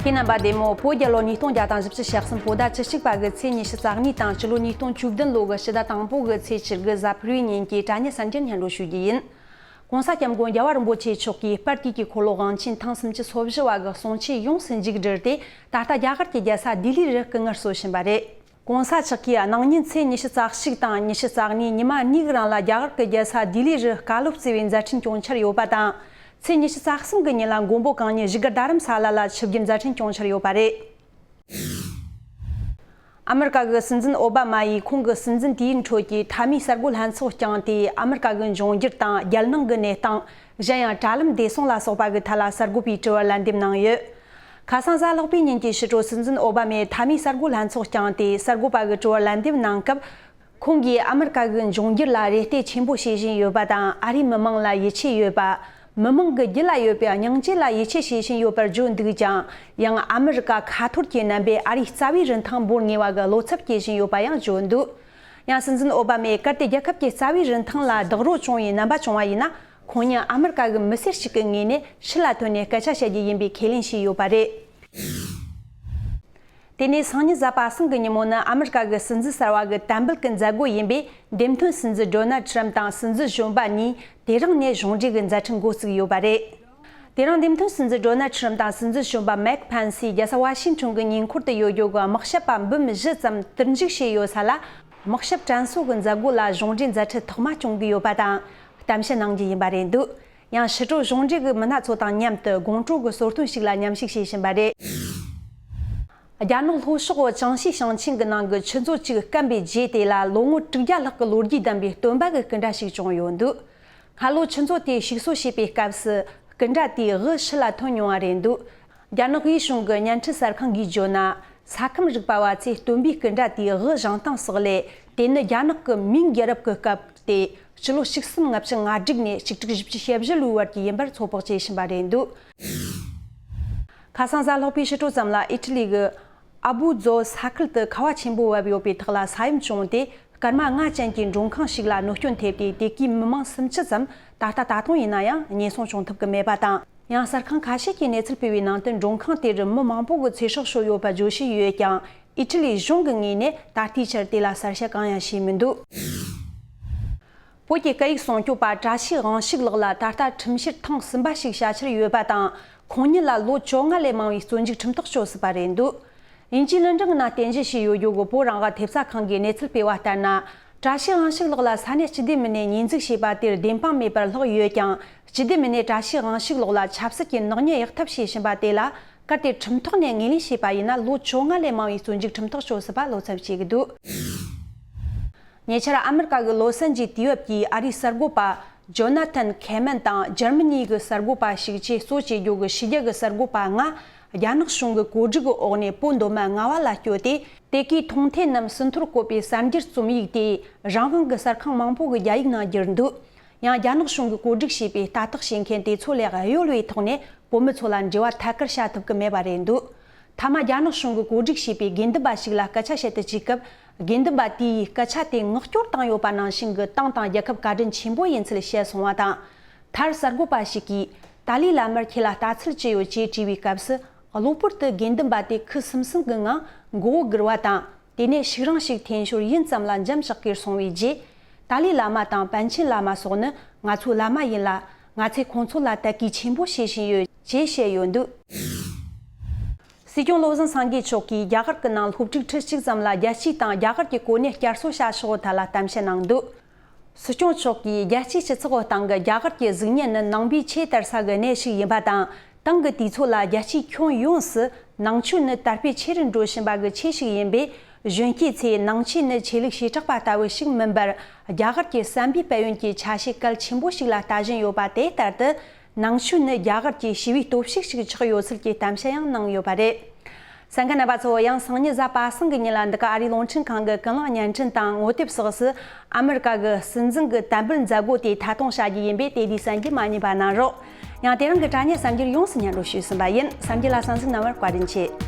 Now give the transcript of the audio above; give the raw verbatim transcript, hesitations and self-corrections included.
རྣམ་པ་བདེ་མོ། བོད་རྒྱལ་ལོ་ཉིས་སྟོང་བརྒྱ་དང་བཞི་བཅུ་ཞེ་གསུམ། བོད་ཟླ་བཅུ་གཅིག་པ་གི་ཚེས་ཉི་ཤུ་རྩ་གཉིས་དང་སྤྱི་ལོ་ཉིས་སྟོང་བཅུ་བདུན་ལོ་གི་ཕྱི་ཟླ་དང་པོ་གི་ཚེས་བཅུ་དགུ་གཟའ་ཕུར་བུའི་ཉིན་གྱི་དྲ་བརྙན་གསར་འགྱུར་སྙན་སྒྲོན་ཞུ་རྒྱུ་ཡིན། ྋགོང་ས་ྋསྐྱབས་མགོན་རྒྱལ་བ་རིན་པོ་ཆེ་མཆོག་གིས་དཔལ་དུས་ཀྱི་འཁོར་ལོ་དབང་ཆེན་ཐེངས་སུམ་ཅུ་སོ་བཞི་བ་གི་གསུང་ཆོས་ཡོངས་སུ་མཇུག་བསྒྲིལ་ཏེ། ད་ལྟ་རྒྱ་གར་གྱི་རྒྱལ་ས་ལྡི་ལི་རུ་སྐུ་ངལ་གསོ་བཞིན་པ་རེད། ྋགོང་ས་མཆོག་གིས་གནངས་ཉིན་ཚེས་ཉི་ཤུ་རྩ་གཅིག་དང་ཉི་ཤུ་རྩ་གཉིས་ཉི་མ་གཉིས་ཀྱི་རིང་ལ་རྒྱ་གར་གྱི་རྒྱལ་ས་ལྡི་ལི་རུ་བཀའ་སློབ་བརྩི་བའི་མཛད་འཕྲིན་སྐྱོང་འཆར་ཡོད་པ་དང་། ཚེས་ཉི་ཤུ་རྩ་གསུམ་གྱི་ཉིན་ལ་མགོན་པོ་གང་ཉིད་བཞུགས་སྒར་རྡ་རམ་ས་ལ་ལ་ཆིབས་བསྒྱུར་མཛད་འཕྲིན་སྐྱོང་འཆར་ཡོད་པ་རེད། ཨ་མི་རི་ཀ་གི་སྲིད་འཛིན་ཨོ་བྷ་མ་ཡིས་ཁོང་གི་སྲིད་འཛིན་དུས་ཡུན་ཁྲོད་ཀྱི་མཐའ་མའི་གསར་འགོད་ལྷན་ཚོགས་བསྐྱངས་ཏེ། ཨ་མི་རི་ཀ་གི་འབྱུང་འགྱུར་དང་རྒྱལ་ནང་གི་གནས་སྟངས། གཞན་ཡང་། དྲ་ལམ་བདེ་སྲུང་ལ་སོགས་པ་གི་ཐད་ལ་གསར་འགོད་པའི་དྲི་བར་ལན་འདེབས་གནང་ཡོད། ཁ་སང་གཟའ་ལྷག་པའི་ཉིན་གྱི་ཕྱི་དྲོ། སྲིད་འཛིན་ཨོ་བྷ་མས་མཐའ་མའི་གསར་འགོད་ལྷན་ཚོགས་བསྐྱངས་ཏེ། གསར་འགོད་པ་གི་དྲི་བར་ལན་འདེབས་གནང་སྐབས། ཁོང་གིས་ཨ་མི་རི་ཀ་གི་འབྱུང་འགྱུར་ལ་རེ་ལྟོས་ཆེན་པོ་བྱེད་བཞིན་ཡོད་པ་དང་། ཨ་རིའི་མི་དམངས་ལ་ཡིད་ཆེས་ཡོད་པ། མི་དམངས་ཀྱི་རྒྱུད་ལ་ཡོད་པའི་སྙིང་རྗེ་ལ་ཡིད་ཆེས་བྱེད་བཞིན་ཡོད་པར་བརྗོད་འདུག་ཀྱང་། ཡང་ཨ་མི་རི་ཀ་ཁ་འཐོར་གྱི་རྣམ་པས་ཨ་རིའི་རྩ་བའི་རིན་ཐང་འབོར་ངེས་པ་གི་བློ་འཚབ་སྐྱེ་བཞིན་ཡོད་པ་ཡང་བརྗོད་འདུག། ཡང་སྲིད་འཛིན་ཨོ་བྷ་མས་གལ་ཏེ་རྒྱལ་ཁབ་ཀྱི་རྩ་བའི་རིན་ཐང་ལ་རྡོག་རོལ་བྱུང་བའི་རྣམ་པ་བྱུང་བ་ཡིན་ན། ཁོང་ཉིད་ཨ་མི་རི་ཀ་གི་མི་སེར་ཞིག་གི་ངོས་ནས་ཕྱི་ལ་ཐོན་ནས་སྐད་ཆ་བཤད་རྒྱུ་ཡིན་པའི་ཁས་ལེན་བྱས་ཡོད་པ་རེད། དེ་ནས་སང་ཉིན་གཟའ་པ་སངས་ཀྱི་ཉིན་མོ་ནི་ཨ་མི་རི་ཀ་གི་སྲིད་འཛིན་གསར་བ་གི་དམ་འབུལ་གྱི་མཛད་སྒོ་ཡིན་པས། འདེམས་ཐོན་སྲིད་འཛིན་ཌོ་ནལ་ཊྲམ་དང་སྲིད་འཛིན་གཞོན་པ་གཉིས་དེ་རིང་ནས་གཞུང་འབྲེལ་གྱི་མཛད་འཕྲིན་འགོ་བཙུགས་ཡོད་པ་རེད། དེ་རིང་འདེམས་ཐོན་སྲིད་འཛིན་ཌོ་ནལ་ཊྲམ་དང་སྲིད་འཛིན་གཞོན་པ་མེག་ཕན་སི་རྒྱལ་ས་ཝ་ཤིང་ཊོན་གྱི་ཉེ་འཁོར་དུ་ཡོད་རྒྱུ་གི་དམག་ཞབས་པ་འབུམ་བཞི་ཙམ་དུར་འཇུག་བྱས་ཡོད་ས་ལ། དམག་ཞབས་དྲན་གསོ་གི་མཛད་སྒོ་ལ་གཞུང་འབྲེལ་མཛད་འཕྲིན་ཐོག་མ་སྐྱོང་གི་ཡོད་པ་དང་གཏམ་བཤད་གནང་རྒྱུ་ཡིན་པ་རེད་འདུག། ཡང་ཕྱི་དྲོ་གཞུང་འབྲེལ་གྱི་མི་སྣ་ཚོ་དང་མཉམ་དུ་དགོང་དྲོ་གི་གསོལ་སྟོན་ཞིག་ལ་མཉམ་ཞུགས་བྱེད་བཞིན་པ་རེད། རྒྱ་ནག་ལྷོ་ཕྱོགས་ཅང་ཞི་ཞིང་ཆེན་གྱི་ནང་གི་ཆུ་མཛོད་ཅིག་སྐམ་པའི་རྗེས། དེ་ལ་ལོ་ངོ་དྲུག་བརྒྱ་ལྷག་གི་ལོ་རྒྱུས་ལྡན་པའི་སྟོན་པ་གི་སྐུ་འདྲ་ཞིག་བྱུང་ཡོད་འདུག། སྔ་ལོ་ཆུ་མཛོད་དེ་ཞིག་གསོ་བྱེད་པའི་སྐབས་སུ་སྐུ་འདྲ་དེའི་དབུ་ཕྱི་ལ་ཐོན་མྱོང་བ་རེད་འདུག། རྒྱ་ནག་དབུས་གཞུང་གི་བརྙན་འཕྲིན་གསར་ཁང་གིས་བརྗོད་ན། ས་ཁམས་རིག་པ་བ་ཚོས་སྟོན་པའི་སྐུ་འདྲ་དེའི་དབུ་བཞེངས་སྟངས་སོགས་ལས། དེ་ནི་རྒྱ་ནག་གི་མིང་རྒྱལ་རབས་ཀྱི་སྐབས་ཏེ། སྤྱི་ལོ་གཅིག་གསུམ་ལྔ་བཅུ་ང་དྲུག་ནས་གཅིག་དྲུག་བཞི་བཅུ་ཞེ་བཞི་ལོའི་བར་གྱི་ཡིན་པར་ཚོད་དཔག་བྱེད་བཞིན་པ་རེད་འདུག། ཁ་སང་གཟའ་ལྷག་པའི་ཕྱི་དྲོ་ཙམ་ལ་ཨི་ཊ་ལི་གི་ཨ་བུ་ཛོ་ས་ཁུལ་དུ་ཁ་བ་ཆེན་པོ་བབས་ཡོད་པའི་ཐོག་ལ་ས་ཡོམ་བྱུང་སྟེ། སྐར་མ་ལྔ་ཅན་གྱི་མགྲོན་ཁང་ཞིག་ལ་གནོད་སྐྱོན་ཐེབས་ཏེ། དེ་གའི་མི་མང་སུམ་ཅུ་ཙམ་ད་ལྟ་ད་དུང་ཡིན་ན་ཡང་ཉེན་སྲུང་བྱུང་ཐུབ་ཀྱི་མེད་པ་དང་། ཡང་གསར་ཁང་ཁ་ཤས་ཀྱིས་གནས་ཚུལ་སྤེལ་བའི་ནང་དུ། མགྲོན་ཁང་དེ་རུ་མི་མང་པོ་གི་ཚེ་སྲོག་ཤོར་ཡོད་པ་བརྗོད་བཞིན་ཡོད་ཀྱང་། ཨི་ཊ་ལིའི་གཞུང་གི་ངོས་ནས་ད་ལྟའི་ཆར་དེ་ལ་གསལ་བཤད་གང་ཡང་བྱས་མི་འདུག། བོད་ཀྱི་སྐད་ཡིག་སྲུང་སྐྱོབ་པ་བཀྲ་ཤིས་དབང་ཕྱུག་ལགས་ལ་ད་ལྟ་ཁྲིམས་བཤེར་ཐེངས་གསུམ་པ་ཞིག་བྱ་འཆར་ཡོད་པ་དང་། ཁོང་ཉིད་ལ་ལོ་བཅོ་ལྔ་ལས་མང་བའི་བཙོན་འཇུག་ཁྲིམས་ཐག་གཅོད་སྲིད་པ་རེད་འདུག། དབྱིན་ཇིའི་ལུང་འདྲེན་ནང་རྟེན་གཞི་བྱས་ཡོད་རྒྱུ་གི་བོད་རང་དབང་ཐེབས་རྩ་ཁང་གིས་གནས་ཚུལ་སྤེལ་བ་ལྟར་ན། བཀྲ་ཤིས་དབང་ཕྱུག་ལགས་ལ་ས་གནས་སྤྱི་བདེ་མི་སྣས་ཉེས་འཛུགས་བྱས་པ་དེར་བདེན་དཔང་མེད་པར་ལྷག་ཡོད་ཀྱང་། སྤྱི་བདེ་མི་སྣས་བཀྲ་ཤིས་དབང་ཕྱུག་ལགས་ལ་ཆབ་སྲིད་ཀྱི་ནག་ཉེས་གཡུག་ཐབས་བྱས་བཞིན་པ་དེ་ལ། གལ་ཏེ་ཁྲིམས་ཐོག་ནས་ངོས་ལེན་བྱས་པ་ཡིན་ན། ལོ་བཅོ་ལྔ་ལས་མང་བའི་བཙོན་འཇུག་ཁྲིམས་ཐག་གཅོད་སྲིད་པ་བློ་འཚབ་བྱེད་ཀྱི་འདུག། ཉེ་ཆར་ཨ་མི་རི་ཀ་གི་ལོ་སན་ཇིའི་དུས་བབ་ཀྱིས་ཨ་རིའི་གསར་འགོད་པ་ཇོ་ན་ཐན་ཁེ་མན་དང་། འཇར་མ་ནི་གི་གསར་འགོད་པ་ཞིག་བཅས་གཙོ་བྱེད་རྒྱུ་གི་ཕྱི་རྒྱལ་གྱི་གསར་འགོད་པ་ལྔ་རྒྱ་ནག་གཞུང་གི་བཀོད་སྒྲིག་གི་འོག་ནས་བོད་མདོ་སྨད་རྔ་བ་ལ་བསྐྱོད་དེ། དེ་གའི་མཐོང་ཐོས་རྣམས་ཟིན་ཐོར་བཀོད་པའི་གསར་འགྱུར་རྩོམ་ཡིག་དེ་རང་དབང་གི་གསར་ཁང་མང་པོ་གིས་རྒྱ་ཡིག་ནང་བསྒྱུར་འདུག། ཡང་རྒྱ་ནག་གཞུང་གིས་བཀོད་སྒྲིག་བྱས་པའི་ལྟ་རྟོག་བྱེད་མཁན་དེ་ཚོ་ལས་གཡོལ་བའི་ཐོག་ནས་བོད་མི་ཚོ་ལ་འབྲེལ་བ་ཐད་ཀར་བྱ་ཐུབ་ཀྱི་མེད་པ་རེད་འདུག། མཐའ་མ་རྒྱ་ནག་གཞུང་གིས་བཀོད་སྒྲིག་བྱས་པའི་དགེ་འདུན་པ་ཞིག་ལ་སྐད་ཆ་བཤད་དུ་བཅུག་སྐབས། དགེ་འདུན་པ་དེས་སྐད་ཆ་དེ་མངགས་སྐྱོར་བཏང་ཡོད་པ་ནང་བཞིན་གྱི་ཏང་དང་རྒྱལ་ཁབ་བཀའ་དྲིན་ཆེན་པོ་ཡིན་ཚུལ་བཤད་སོང་བ་དང་། མཐར་གསར་འགོད་པ་ཞིག་གིས། ཏཱ་ལའི་བླ་མར་ཁྱེད་ལ་ལྟ་ཚུལ་ཅི་ཡོད་ཅེས་དྲིས་པའི་སྐབས་སུ། གློ་བུར་དུ་དགེ་འདུན་པ་དེ་ཁུ་སིམ་སིམ་གྱི་ངང་མགོ་བོ་སྒུར་བ་དང་། དེ་ནས་ཤུགས་རིང་ཞིག་འཐེན་ཞོར་ཡུན་ཙམ་ལ་འཇམ་ཞག་གེར་སོང་བའི་རྗེས། ཏཱ་ལའི་བླ་མ་དང་པཎ་ཆེན་བླ་མ་སོགས་ནི་ང་ཚོའི་བླ་མ་ཡིན་ལ། ང་ཚོས་ཁོང་ཚོ་ལ་དད་གུས་ཆེན་པོ་བྱེད་བཞིན་ཡོད་ཅེས་བཤད་ཡོད་འདུག། སྲིད་སྐྱོང་བློ་བཟང་སེང་གེ་མཆོག་གིས་རྒྱ་གར་གྱི་ནང་སློབ་ཕྲུག་ཁྲི་གཅིག་ཙམ་ལ་རྒྱལ་སྤྱིའི་སྟེང་རྒྱ་གར་གྱི་གོ་གནས་བསྐྱར་གསོ་བྱ་ཕྱོགས་ཐད་ལ་གཏམ་བཤད་གནང་འདུག། སྲིད་སྐྱོང་མཆོག་གིས་རྒྱལ་སྤྱིའི་སྤྱི་ཚོགས་སྟེང་གི་རྒྱ་གར་གྱི་གཟུགས་བརྙན་ནི་ནང་པའི་ཆོས་དར་ས་གི་གནས་ཤིག་ཡིན་པ་དང་། ཏང་གི་དུས་ཚོད་ལ་རྒྱལ་སྤྱིའི་ཁྱོན་ཡོངས་སུ་ནང་ཆོས་ནི་དར་སྤེལ་ཆེ་རུ་འགྲོ་བཞིན་པ་གི་ཆོས་ཤིག་ཡིན་པས། གཞོན་སྐྱེས་ཚོས་ནང་ཆོས་ནི་ཆོས་ལུགས་བྱེ་བྲག་པ་ལྟ་བུ་ཞིག་མིན་པར། རྒྱ་གར་གྱི་བསམ་པའི་དཔལ་ཡོན་གྱི་ཆ་ཤས་གལ་ཆེན་པོ་ཞིག་ལ་ལྟ་བཞིན་ཡོད་པ་དེ་ལྟར་དུ། ནང་ཆོས་ནི་རྒྱ་གར་གྱི་ཞི་བའི་སྟོབས་ཤུགས་ཤིག་ཆགས་ཡོད་ཚུལ་གྱི་གཏམ་བཤད་ཡང་གནང་ཡོད་པ་རེད། གསན་མཁན་རྣམ་པ་ཚོ། ཡང་སང་ཉིན་གཟའ་པ་སངས་ཀྱི་ཉིན་ལ་འདི་ག་ཨ་རིའི་རླུང་འཕྲིན་ཁང་གི་ཀུན་གླེང་བརྙན་འཕྲིན་དང་ངོ་དེབ་སོགས་སུ་ཨ་མི་རི་ཀ་གི་སྲིད་འཛིན་གྱི་དམ་འབུལ་མཛད་སྒོ་དེ་ཐད་གཏོང་བྱ་རྒྱུ་ཡིན་པས། དེ་དུས་གསན་རྒྱུ་མ་བསྙེལ་བ་གནང་རོགས། ཡང་དེ་རིང་གི་དྲ་བརྙན་གསར་འགྱུར་ཡོངས་སུ་སྙན་སྒྲོན་ཞུས་ཟིན་པ་ཡིན། གསར་འགྱུར་ལ་གསན་གཟིགས་གནང་བར་བཀའ་དྲིན་ཆེ།